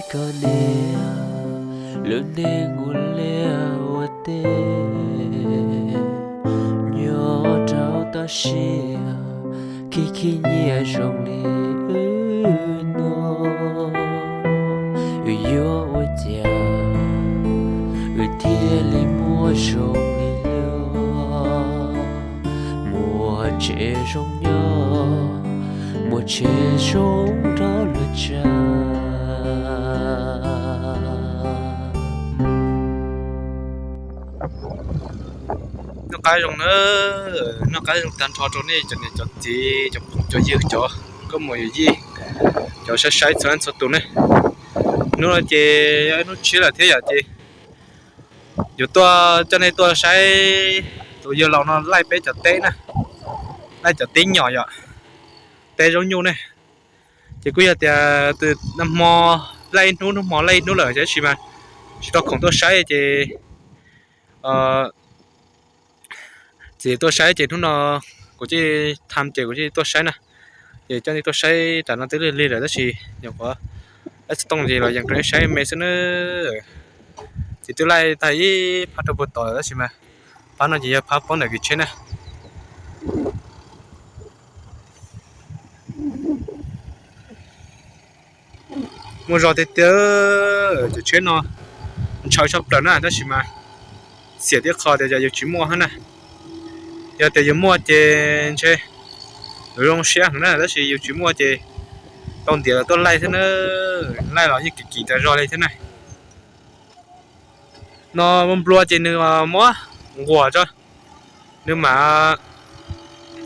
Koj niam, lub neej ua liaj ua teb, nyob rau toj siab, khib khib nyiaj zoo li wb no. Wb yuav ua cas wb thiaj li muaj zoo li luag? Muaj tsev zoo nyob, muaj tsev zoo nrog luag tsa. Noj qab zoo na, noj qab zoo tag nrho rau nej cov niam cov txiv, cov phooj cov ywg, cov nkauj muam yawm yij, cov saib saib txhua leej txhua tus ne. Hnub no ces yog ib hnub tshiab lawm thiab yom, ces yuav tuaj coj nej tuaj saib tus yawg laus no laij peb cov teb na, laij cov teb nyom yom, teb zaub nyuj ne. Ces kuj yog tias nag hmo laij ib hnub, hnub hmo laij ib hnub lawm tab sis mas tsis tau khoom tuaj saib ces txiv tuaj saib ces hnub no kuv cia li tham ces kuv cia li tuaj saib na. Ces coj nej tuaj saib tas no twb lig lig lawm tab sis nyuam qhuav laij xov tooj ces los yees rau nej saib me xwb na. Ces twb laij tag ib phab rau puag tod lawm tab sis mas phab no ces yog phab poob ntawm kev tsheb na. Muaj zog tiag tiag, cov tsheb no ntshaw tshaj plaws na tab sis mas xiam tib qho tias yus tsis muaj hab na. Yog tias yus muaj ces ntshe yuav zoo siab heev na tab sis yus tsis muaj ces tau ntiav los tuaj laij thiab na. Laij los yeej kim kim tas zog li thiab na. No nplua ces nws muab nquas tso, nws mam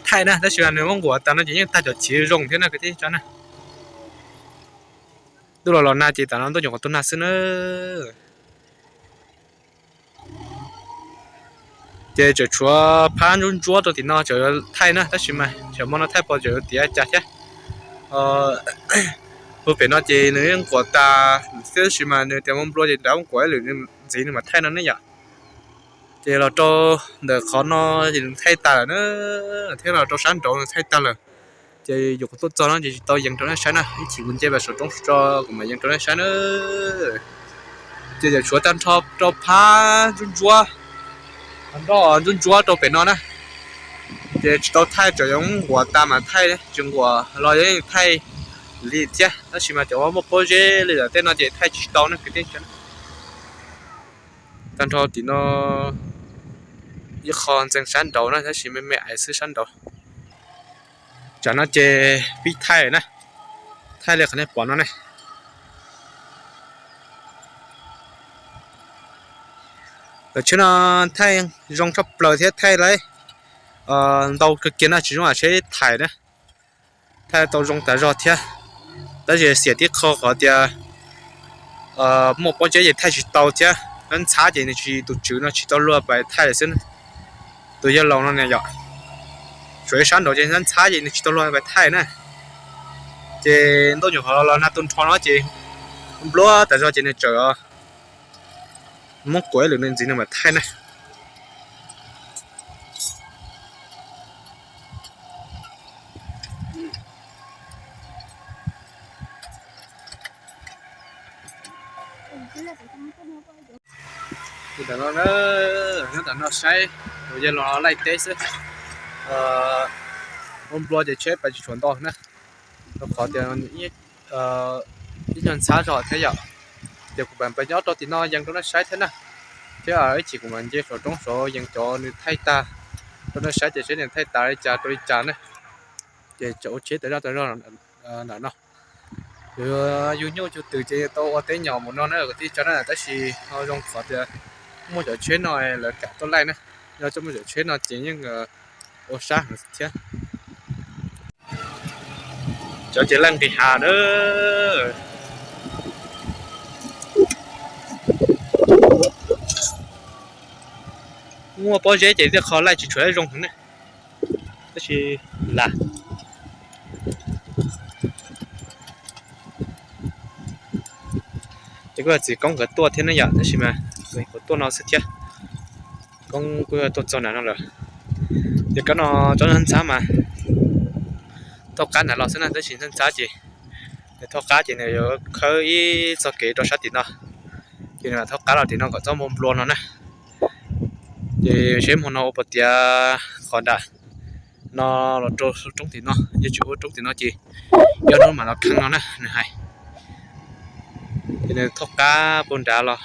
thaij na tab sis nws muab nquas tas no ces yeej tag cov chiv zoo thiab na kwv tij tso na. Ntuj los los nag ces tas no ntuj nyuam qhuav tuaj nag xwb na. Ces tseem tshuav phab ntsuab ntsuab rau tim no tseem thaij na tab sis mas tseem hmo no thaij pom tseem yuav tiav cas thiab. Puag pem no ces nws nquas tas xwb tab sis mas nws tias muaj nplua ces nrad muab nquas ib lwm ntxiv nws mam thaij no ne yom. Ces los rau ntawm qhov no ces nws thaij tas lawm na, thiab los rau sab nraud nws thaij tag lawm. Ces yus kuv tuaj txog no ces tsis tau yees rau nej saib na, ib chim kuv nce pas saum roob tso kuv mam yees rau nej saib na. Ces tseem tshuav tag nrho rau phab ntsuab ntsuab, nroj ntsuab ntsuab rau pem no na. Ces tsis tau thaij, tseem yuav nquas tas mas thaij, tsis nquas los yeej thaij li thiab tab sis mas cov uas muaj pob zeb li lawm tej no ces thaij tsis tau na kwv tij. Tag nrho tim no ib qho ntxeev sab nraud na tab sis me me ais xwb sab nraud. Tsam no ces pib thaij na, thaij li qhov nej pom no ne. Lawv tsheb no thaij zoo tshaj plaws thiab thaij lawv ntau kawg kiag no tsis zoo a tsheb thaij na. Thaij tau zoo tas zog thiab, tab sis xiam tib qho qhov tias muaj pob zeb ces thaij tsis tau thiab, ntxhab ces nws tsis, tus tswv no tsis tau luag pais thaij lawm xwb. Tus yawg laus no ne yom, tsuas ib sab nraud ces ntxhab ces nws tsis tau luag pais thaij na. Ces ntuj nyuam qhuav los nag tu nrho no ces nplua tas zog ces nws tseem muab kuam ib lwm ntxiv nws mam thaij na. Ntawm no, nyob ntawm no saib, yog los laij teb xwb. Muaj nplua ces tsheb pais tsis tshua ntau na, rau qhov tias ib nyuag ntxhab zog thiab yom. Ces kuv mam pais nyob rau tim no yees rau nej saib thiab na, thiab ib chim kuv mam nce saum roob saud yees cov nws thaij tag rau nej saib tias seb nws thaij tas li cas rau li cas na. Ces tseem ua tsheb tas zog tas zog ntawm no. Yus nyuj yus twm ces tau ua teb nyom mus no na kwv tij tso na, tab sis ho zoo qhov tias muaj cov tsheb no lawv kam tuaj laij na. Yog tsis muaj cov tsheb no ces yeej ua sab heev thiab. Cov ces laij nqis hav na. Muaj pob zeb ces tej qho laij tsis tshua zoo heev ne. Tab sis lam ces kuj yog txiv koob nkawd tuaj thiab ne yom, tab sis mas kuv tuaj no xwb thiab. Koob kuj tuaj txog nram no lawm. Ces kab no tsob ntxhab mas thaub qab nram los xwb na, tab sis ntxhab ces Nws thaub qab ces nws yuav khawb ib txoj kev rau sab tim no, ces nws mam thaub qab los tim no kom txhob nplua nplua no na. Ces seb hmo no ua puas tiav qhov nram no los rau roob tim no, yeej tsis ua roob tim no ces ib ob hnub mam los kheej no na nws hais. Ces nws thaub qab puag nrad los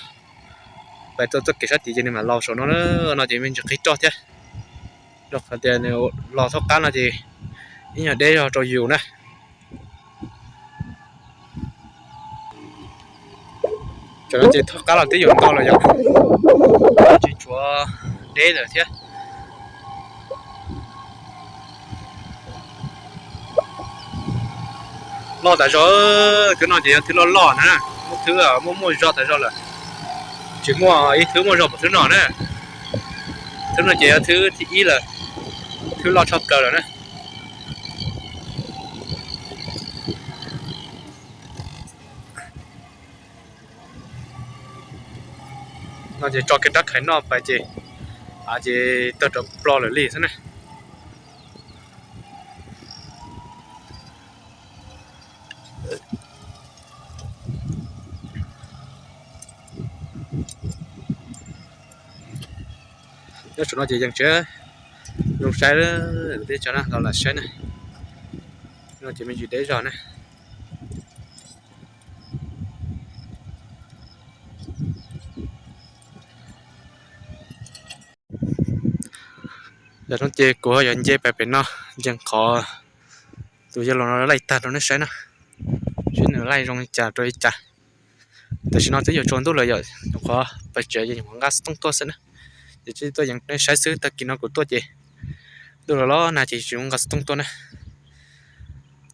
pais txoj txoj kev sab tid ces nws mam los saum no na. No ces me ntsis qhib roj thiab, rau qhov tias nws los thaub qab no ces ib nyuag deb zog rau yus na. Tam no ces thaub qab los twb yuav ntau lawm yom, tsis tshuav deb lawm thiab. Loj tas zog, twb no ces yog thwb loj loj na, muaj thwb muaj muaj zog tas zog lawm. Tsis muaj ib thwb muaj zog pom thwb no na. Thwb no ces yog thwb thib ib lawm, thwb loj tshaj plaws lawm na. No ces tso kiag rab khaiv noj pais ces, ces tawg rov ploj lawm li xwb na. Nyob saum no ces yeej tseem zoo saib, tib co no los lam saib na. No ces me ntsis deb zog na. Yog no ces kuv ho yuav nce pais pem no, nce qhov tus yawg laus no laij tag rau nej saib na, seb nws laij zoo li cas rau li cas. Tam sim no twb yuav tsaus ntuj lawm yom, nyuam qhuav pais tsev ces nyuam qhuav nqa xov tooj tuaj xwb na. Ces tuaj yeem nej saib xwb, tag kis no kuv tuaj ces ntuj los los nag ces tsis nqa xov tooj tuaj na.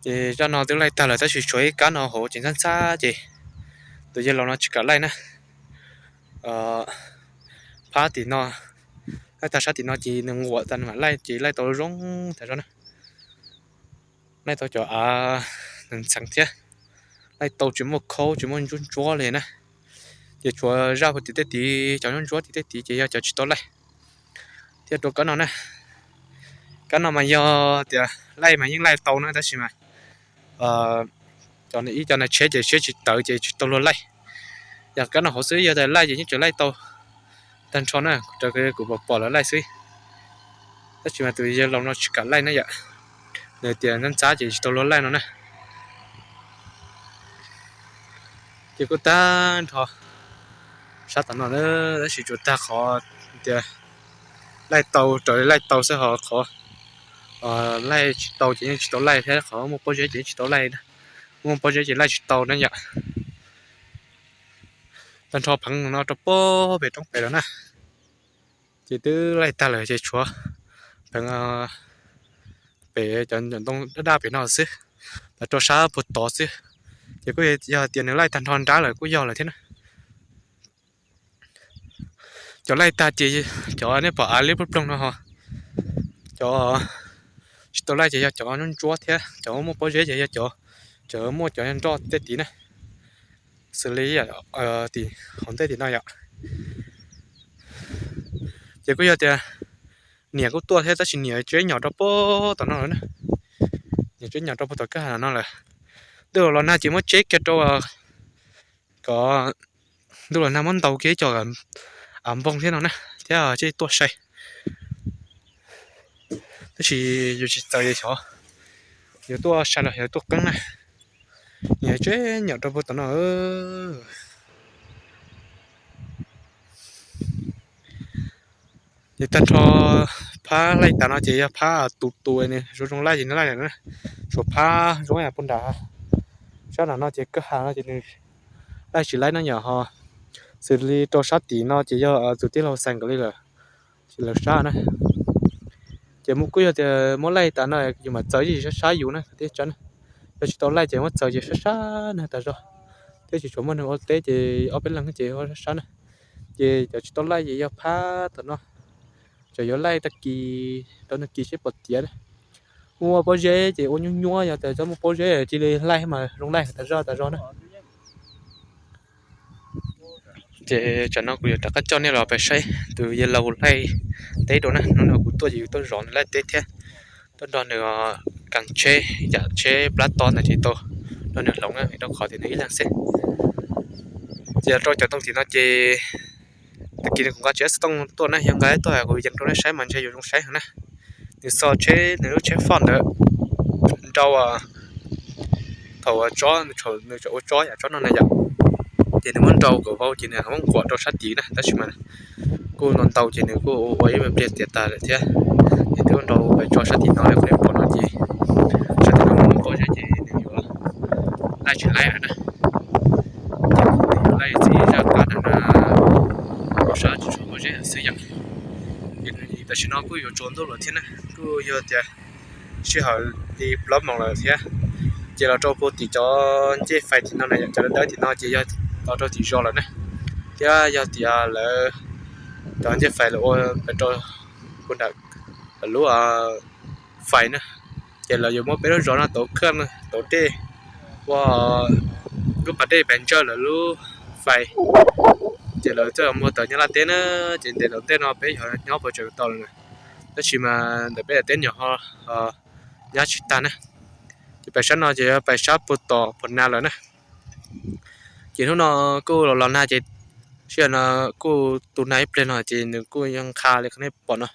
Ces zaj no twb laij tag lawm tab sis tshuav ib kab no hauv ces ntxhab ntxhab ces tus yawg laus no tsis kam laij na. Phab tim no, laij tag sab tim no ces nws nquam tas nws mam laij ces laij tau zoo tas zog na. Laij tau cov av ntxeev thiab, laij tau tsis muaj khaub tsis muaj ntsuab ntsuab li na. Ces tshuav zaj puag tim tej tid, cov ntsuab ntsuab tim tej tid ces yog cov tsis tau laij. Thiab rau kab no na, kab no mas yog tias laij mas yeej laij tau na tab sis mas cov ib co na tsheb ces tsheb tsis tawv ces tsis tau luag laij. Yog kab no hauv xwb yog tias laij ces yeej tseem laij tau tag nrho na, raws kuv pom pom lawv laij xwb. Tab sis mas tus yawg laus no tsis kam laij na yom, nws tias ntxhab ntxhab ces tsis tau luag laij no na. Ces kuj tag nrho sab tom no na, tab sis tsuas tag qhov tias laij tau raws li laij tau xwb, ho qhov laij tsis tau ces yeej tsis tau laij thiab, qhov muaj pob zeb ces yeej tsis tau laij, muaj pob zeb ces laij tsis tau na yom. Tag nrho pheev no rau pem roob pem lawm na. Ces twb laij tag lawm ces tshuav pheev pem cov ntoo daj daj pem no xwb, los rau sab puag tod xwb. Ces kuj yog tias nws laij tag nrho nrab lawm kuj yog lawm thiab na. Cov laij tag ces cov nej pom av liab ploog ploog no ho, cov tsis tau laij ces yog cov ntsuab ntsuab thiab, cov muaj pob zeb ces yog cov, cov muaj cov nroj tej tid na, xws li tim hauv ntej tim no yom. Ces kuj yog tias niam kuj tuaj thiab tab sis niam tseb nyom rau puag tom no lawm na, niam tseb nyom rau puag tom kwj ha no lawm. Ntuj los los nag ces muab tseb kiag rau kom ntuj los nag muab ntaus kiag ib co av npoo thiab no na, thiab tseb tuaj sai. Tab sis yus tsis txawj es xyov yus tuaj sai los yog tuaj qeeb na. Niam tseb nyom rau puag tom no. Ces tag nrho phab laij tas no ces yog phab tus tus zoo zoo laij ces nws laij lawm na. Tshuav phab zoo yam puag nram sab nram no ces kwj ha no ces nws laij tsis laij no yom ho. Xws li rau sab tim no ces yog tus tij laug Xees nkawd li lawm, ces lawv sab na. Ces kuj yog tias muab laij tas no yus mam txawv sab sab yus na thiab tso na. Yog tsis tau laij ces muab txawv ces sab sab na tas zog, thiab tsis tshua muaj neeg ua teb ces ob peb leeg ces ua sab sab na. Ces cov tsis tau laij ces yog phab tom no, tseem yuav laij tag kis rau tag kis seb puas tiav na. Muaj pob zeb ces ua nyuab nyuab, yog tias tsis muaj pob zeb cia li laij mas zoo laij tas zog tas zog na. Ces tsam no kuv yuav rov qab coj nej los pais saib tus yawg laus laij teb dua na. Hnub no kuv tuaj ces yus tuaj zov nws laij teb thiab tuaj nrog nws kas tsheb, yam tsheb plab tob ntawd ces tau rau nws hloov na, rau qhov tias nws ib leeg xwb. Ces rau cov ntoo tim no ces tag kis nws kuv nqa tsis tau xov tooj tuaj na, yog nqa tuaj kuv yees rau nej saib mas ntshe yuav zoo saib heev na. Nws xo tsheb, nws lub tsheb foj ntawd nrau thaum tsob, nws ua tsob yam tsob no na yom, ces nws muab nrau kom vau ces nws muab nquam rau sab tid na, tab sis mas kuj ntau ntau ces nws kuj ua ib pliag tiav tas lawm thiab. Ces twb nrau pem tso sab tim no, qhov pom no ces sab tim no muaj pob zeb ces nws yuav laij tsis laij lawm na. Ces nws yuav laij txij zaj qab ntawm no rau sab tsis tshua pob zeb lawm xwb yom. Ces tam sim no kuj yuav tsaus ntuj lawm thiab na, kuj yog tias sij hawm li plaub moos lawm thiab. Ces los rau puag tim cov ncej fais tim no na yom, cov dawb dawb tim no ces yog los rau tim zos lawm na, thiab yog tias lawv cov ncej fais lawv ua rau puag nram lub fais na, ces lawv yuav muab peb lub zos no tauv khaj tauv dej, ua lub pas dej pes ntsawj lawv lub fais. Ces lawv txawj muag tawm Nyab Laj teb na, ces ntev tom ntej no peb yog nyob puas tseem tau lawm na, tab sis mas ntawm peb daim teb nyuam qhuav nyab tsis tag na. Ces pais sab no ces pais sab puag tom Phuam Nas lawm na. Ces hnub no kuj los los nag ces sij hawm no kuj tu nag ib pliag no ces nws kuj yeej qha li qhov nej pom no.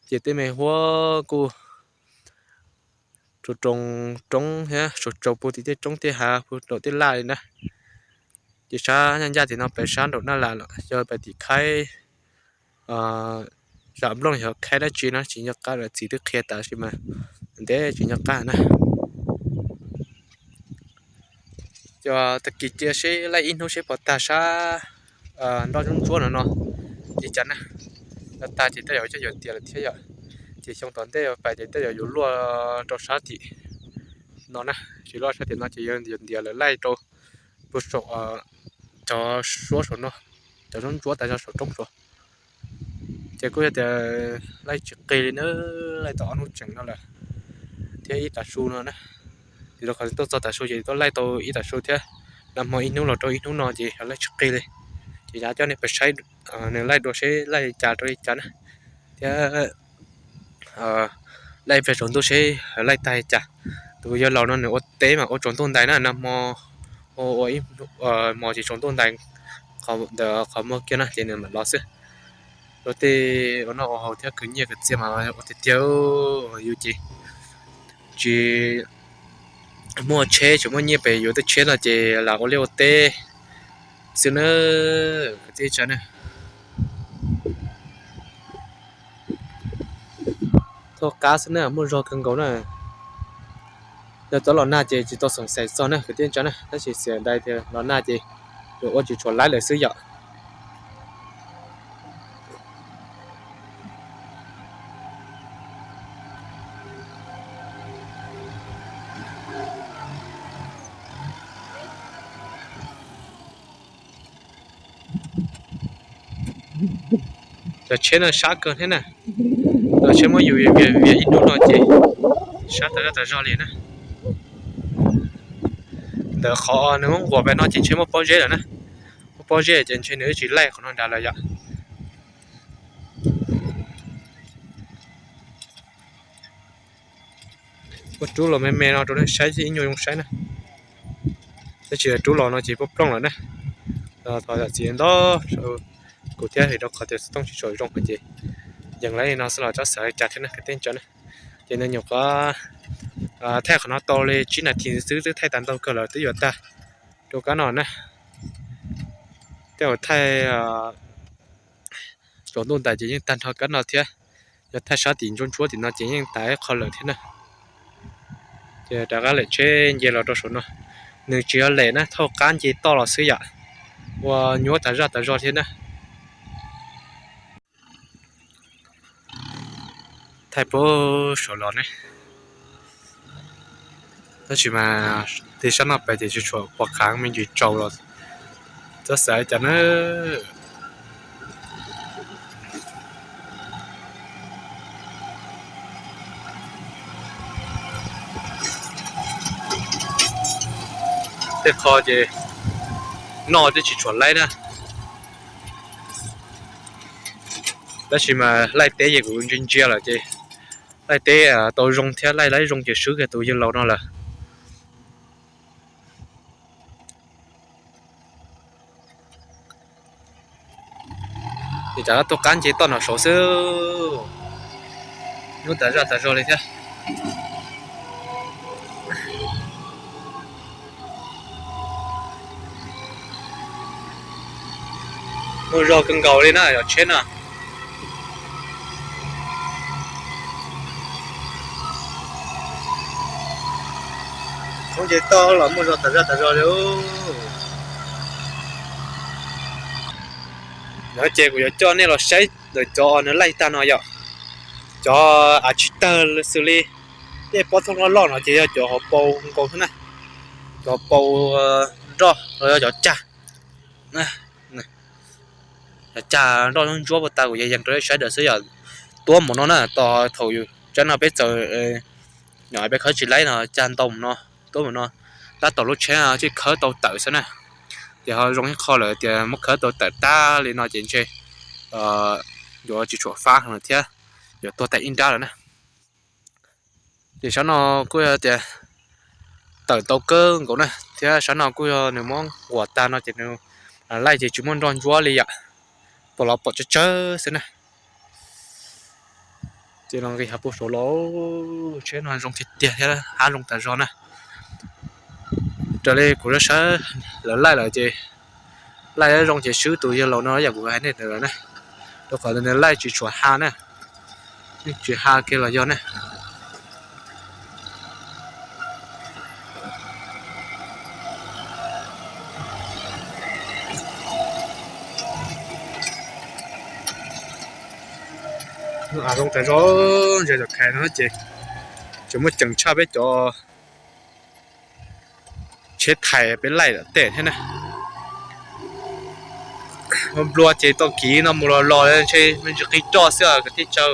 Ces tej me huab kuj rau roob thiab tsaus tsaus puag tim tej roob tej hav puag nraum tej laj li na. Ces sab ncaj ncaj tim no pem sab nraum Naj Las los yog pem tim khaib zam nplooj yog khaib dab tsi no tsis nco qab lawm, txiv twb qhia tas sis mas ntev tsis nco qab na. Ces tag kis cia seb laij ib hnub seb puas tag sab nroj ntsuab ntsuab no no li cas na. Yog tag ces tej zaum coj yuav tiav lawm thiab yom. Ces xyoo tom ntej pais ces tej zaum yuav luaj rau sab tim no na, tsis luaj sab tim no ces yuav ntiav lawm laij rau puag saum cov suab saum no, cov ntsuab ntsuab tas zog saum roob saud. Ces kuj yog tias laij tsis qig li na, laij tau ob hnub tseem no lawm thiab ib tas su no na. Ces rau qhov tuaj txog tas su ces tuaj laij tau ib tas su thiab, nag hmo ib hnub los rau ib hnub no ces laij tsis qig li. Ces yav coj nej pais saib nws laij dua seb laij li cas rau li cas na, thiab laij ib pliag tsaus ntuj seb laij tag li cas. Tus yawg laus no nws ua teb mas ua tsaus ntuj ntais na, nag hmo ua ib hmos ces tsaus ntuj ntais ntawm qhov muag kiag na ces nws mam los xwb. Luag tej ua noj ua haus thiab khwv nyiaj khwv txiaj mas ua tiag tiag, yus ces tsis muaj tsheb tsis muaj nyiaj pes yuav tej tsheb no ces lam ua liaj ua teb xwb na. Kwv tij neej tsa na, thauj qab xwb na, muaj zog kawg nkaus na. Yog txhob los nag ces tsis tau xoom xaim txog na kwv tij neej tsa na, tab sis xav dai tias los nag ces yuav ua tsis tshua laib lawm xwb yom. Cov tsheb no sab kawg thiab na, cov tsheb muab yus vias vias ib hnub no ces sab tas zog tas zog li na. Ntawm qhov nws muab nquas pem no ces ntshe muaj pob zeb lawm na, muaj pob zeb ces ntshe nws tsis laij qhov no nrad lawm yom. Muaj rub los me me no rau nej saib ib nyuag zoo saib na, tab sis rub los no ces plooj plooj lawm na. Thov zam txim ntau, kuv thiab hais rau qhov tias xov tooj tsis tshua zoo ces yees laij no xwb los txhob xav li cas thiab na kwv tij neej tsa na. Ces nws nyuam qhuav thaij qhov no tau li tsib nas this xwb twb thaij tas ntau kawg lawm twb yuav tag rau kab no na. Tej zaum thaij tsaus ntuj ntais ces yeej tag nrho kab no thiab, yog thaij sab tim ntsuab ntsuab tim no ces yeej tas ib qho lawm thiab na. Ces rov qab lem tsheb nce los rau saum no, nws tsis yog lem na, thauj qab nce toj los xwb yom, ua nyuaj tas zaj tas zog thiab na. Thaij puag saum los ne, tab sis mas tej sab no pem ces tsis tshua pom qab me ntsis tsaus los txhob xav cas na. Tej qho ces noj twb tsis tshua laib na, tab sis mas laij teb ces kuv ntsia ntsia lawm ces laij teb tau zoo thiab laij laib zoo ces swb kiag tus yawg laus no lawm. Ces tsam no tuaj qab nce toj no saud xwb, nyuaj tas zaj tas zog li thiab. Muaj zog kawg nkaus li na yog tsheb no. Khoob nce toj los muaj zog tas zaj tas zog li. Yog ces kuv yuav coj nej los saib ntawm cov nws laij tag no yom. Cov av tsis tawg xws li tej pob thooj loj loj no ces yog cov hauv paus nkaus xwb na. Cov paus nroj los yog cov cag, cov cag nroj ntsuab puag ta kuv yees rau nej saib daws xwb yom. Tuab mus no na, tos thaum yus tsab no peb txaws, nyom peb khawb tsis laib no cag ntau mus no, tuab mus no, tab tom lub tsheb tsis khawb tau tawm xwb na. Ces ho zoo ib qho lawm tias muab khawb tau tawm tag li no ces ntshe yuav tsis tshua fab heev lawm thiab, yuav tuag tas ib nrab lawm na. Ces sab no kuj yog tias tawm tau kawg nkaus na, thiab sab no kuj yog nws muab nquas tag no ces nws laij ces tsis muaj nroj ntsuab li yom, pom los pom tsawg tsawg xwb na. Ces los nqis hav pus saud los, tsheb no zoo tiag tiag thiab hab zoo tas zog na. Raws li kuv saib lawv laij lawm ces laij zoo ces swb tus yawg laus no yam kuv hais nej lawm na, rau qhov nws laij tsis tshua ha na, yeej tsis ha kiag los yog na. Zoo tas zog, ntsia cov khais no ces tseem muaj ceem tshaj peb cov tsheb thais peb laij lawm tej thiab na. Nplua ces tau kiv no mus los los ntshe me ntsis qis roj xwb kwv tij tsaw.